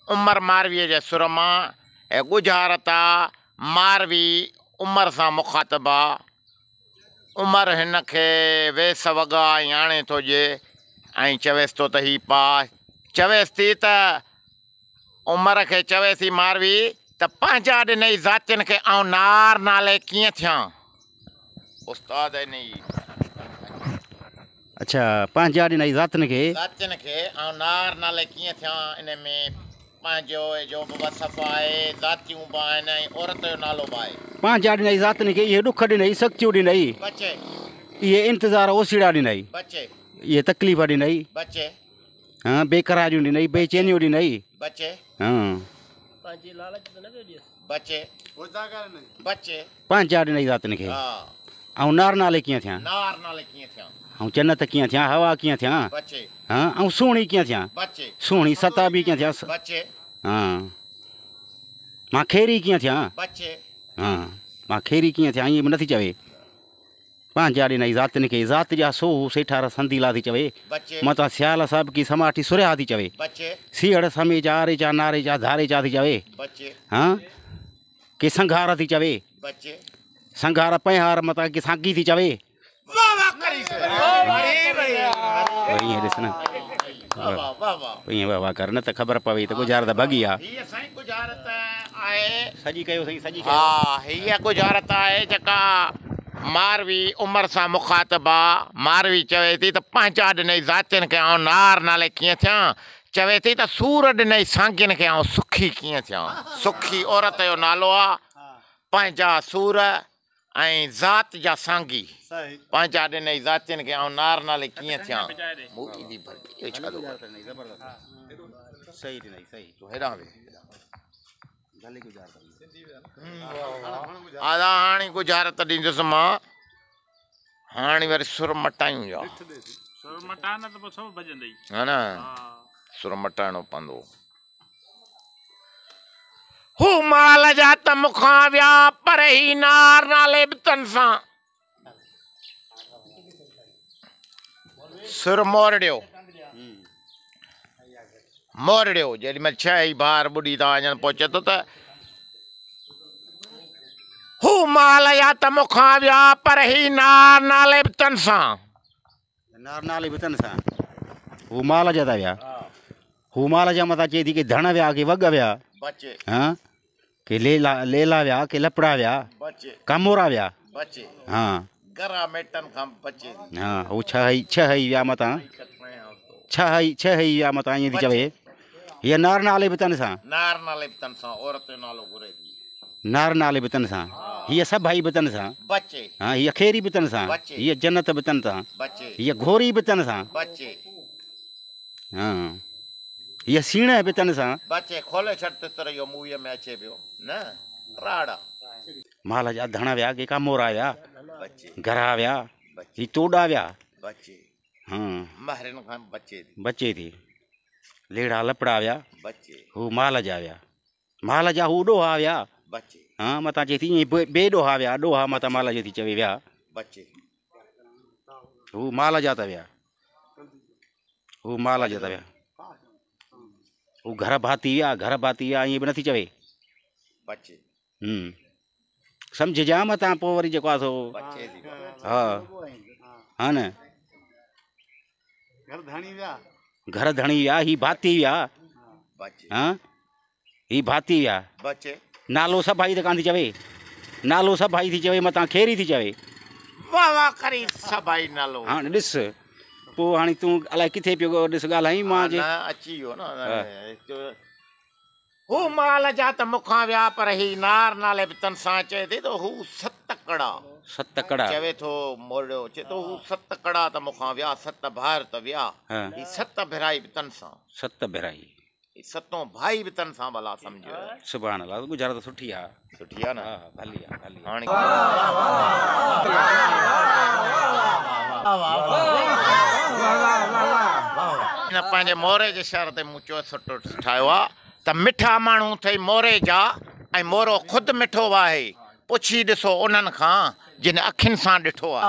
عمر مارويء جي سر مان اي ڳجهارت آ، ماروي عمر سان مخاطب آ. عمر هن کي ويس وڳا ۽ آڻي ٿو ڏئي ۽ چويس ٿو ته هي پاء. چويس ٿي ته عمر کي چويس ٿي ماروي ته پنهنجا ڏنئي ذاتين کي آئون نار نالي ڪيئن ٿيان؟ استاد انهي. اڇا پنهنجا ڏنئي ذاتين کي. ذاتين کي آئون نار نالي ڪيئن ٿيان؟ انهي ۾ پنهنجو جو به وصف آهي، ذاتيون به آهن ۽ عورت جو نالو به آهي. پنهنجا ڏنئي ذاتين کي اهي ڏک ڏنئي، سختيون ڏنئي. بچي. اهي انتظار اوسيڙا ڏنئي. بچي. اهي تڪليف ڏنئي. بچي. ها بيقراريون ڏنئي، بيچينيون ڏنئي. بچي. ها. پنهنجي لالچ ته نه پيو ڏيس. بچي. بچي. پنهنجا ڏنئي ذاتين کي. ها. آئون نار نالي ڪيئن ٿيان؟ نار نالي ڪيئن ٿيان؟ آئون جنت ڪيئن ٿيان؟ حوا ڪيئن ٿيان؟ بچي. ها آئون سهڻي ڪيئن ٿيان؟ بچي. سهڻي ستابي ڪيئن ٿيان؟ بچي. ها مان کيري ڪيئن ٿيان؟ بچي. ها مان کيري ڪيئن ٿيان؟ ائين به نٿي چوي. پنهنجا ڏنئي ذاتين کي، ذات جا سوهو سيٺار سنديلا ٿي چوي. بچي. متان سيال سابقي سماٺي سريا ٿي چوي. بچي. سيهڙ سميجا آريچا ناريچا ڌاريچا ٿي چوي. بچي. ها ڪي سنگهار ٿي چوي. بچي. سنگهار پنهار متان ڪي سانگي ٿي چوي. واه واه ڪريس. وري ائين ڏس نه. واه واه واه واه. ائين واه واه ڪر نه ته خبر پوي ته ڳجهارت ڀڳي آ. هيء سائين ڳجهارت آهي. سڄي ڪيو سائين سڄي ڪيو. ها هيء ڳجهارت آهي جيڪا ماروي عمر سان مخاطب آ. ماروي چوي ٿي ته پنهنجا ڏنئي ذاتين کي آئون نار نالي ڪيئن ٿيان؟ چوي ٿي ته سور ڏنئي سانگين کي آئون سکي ڪيئن ٿيان؟ سکي عورت جو نالو آ. پنهنجا سور ۽ ذات جا سانگي. پنهنجا ڏنئي ذاتين کي آئون نار نالي ڪيئن ٿيان؟ موتي the ڀرجي اهو ڇا ٿو ڪري؟ تون هيڏانهن ويهه. آزا هاڻي ڳجهارت ڏيندس مان. هاڻي وري سر مٽايون يا. سر مٽاء نه ته پوء سڀ ڀڄندئي. ها نه سر مٽائڻو پوندو. هو مال جا ته مون کان ويا پر هي نار نالي به تن سان. سر مورڙيو مورڙيو جيڏي مهل ڇهه ئي ڀائر ٻڏي ٿا وڃن پوء چئي ٿو ته هو مال جا ته مون کان ويا پر هي نار نالي به تن سان. نار نالي به تن سان. هو مال جا ته ويا. هو مال جا متان چئي ٿي ڪي ڌڻ ويا ڪي وڳ ويا. بچي. ها ڪي ليلا ليلا ويا ڪي لپڙا ويا. بچي. ڪامورا ويا. بچي. ها. گرا ميٽن کان بچي ٿي. ها هو ڇهه ئي ڇهه ئي ويا متان. ڇهه ئي ڇهه ئي ويا متان ائين ٿي چوي. هيء نار نالي به تن سان. نار نالي به تن سان عورت جو نالو گهري ٿي. نار نالي به تن سان. هيء سڀائي به تن سان. بچي. ها هيء خيري به تن سان. بچي. هيء جنت به تن سان. بچي. هيء گهوري به تن سان. بچي. ها هيء سيڻهه به تن سان. بچي. کولي ڇڏ تتر اهو موويء ۾ اچي پيو نه راڙا. مال جا ڌڻ ويا ڪي ڪامورا ويا. بچي. گرها ويا. بچي. هي توڏا ويا. بچي. ها. مهرين کان بچي ٿي. بچي ٿي. ليڙا لپڙا ويا. بچي. هو مال جا ويا. مال جا هو ڏوها ويا. بچي. ها متان چئي ٿي ائين بي ڏوها ويا. ڏوها متان مال جو ٿي چوي ويا. بچي. هو مال جا ته ويا. هو مال جا ته ويا. هو گهر ڀاتي ويا. گهر ڀاتي ويا ائين به نٿي چوي. بچي. سمجهجان متان پوء وري جيڪو آ سو. بچي ٿي. ها ها نه. گهر ڌڻي ويا. گهر ڌڻي ويا. هي ڀاتي ويا. بچي. ها هي ڀاتي ويا. بچي. نالو سڀائي ته ڪانه ٿي چوي. نالو سڀائي ٿي چوي متان کيري ٿي چوي. واه واه ڪري سڀائي نالو. هاڻي ڏس پوء هاڻي تون الائي ڪٿي پيو ڏس ڳالهائين مان جي. نه اچي ويو نه. هو مال جا ته مون کان ويا پر هي نار نالي به تن سان چئي ٿي ته هو ست ڪڙا. ست ڪڙا. چوي ٿو مورڙيو چئي ٿو هو ست ڪڙا ته مون کان ويا ست ڀائر ته ويا هي ست ڀرائي به تن سان. ست ڀرائي. هي ستون ڀائي به تن سان ڀلا سمجهه. سبحان الله ڳجهارت سٺي آ. سٺي آ نه. ها ڀلي آ ڀلي آ. هاڻي. هن پنهنجي موري جي شهر تي مون چوسٽو ٺاهيو آ ته مٺا ماڻهو ٿئي موري جا ۽ مورو خود مٺو آهي پڇي ڏسو انهن کان جن اکين سان ڏٺو آهي.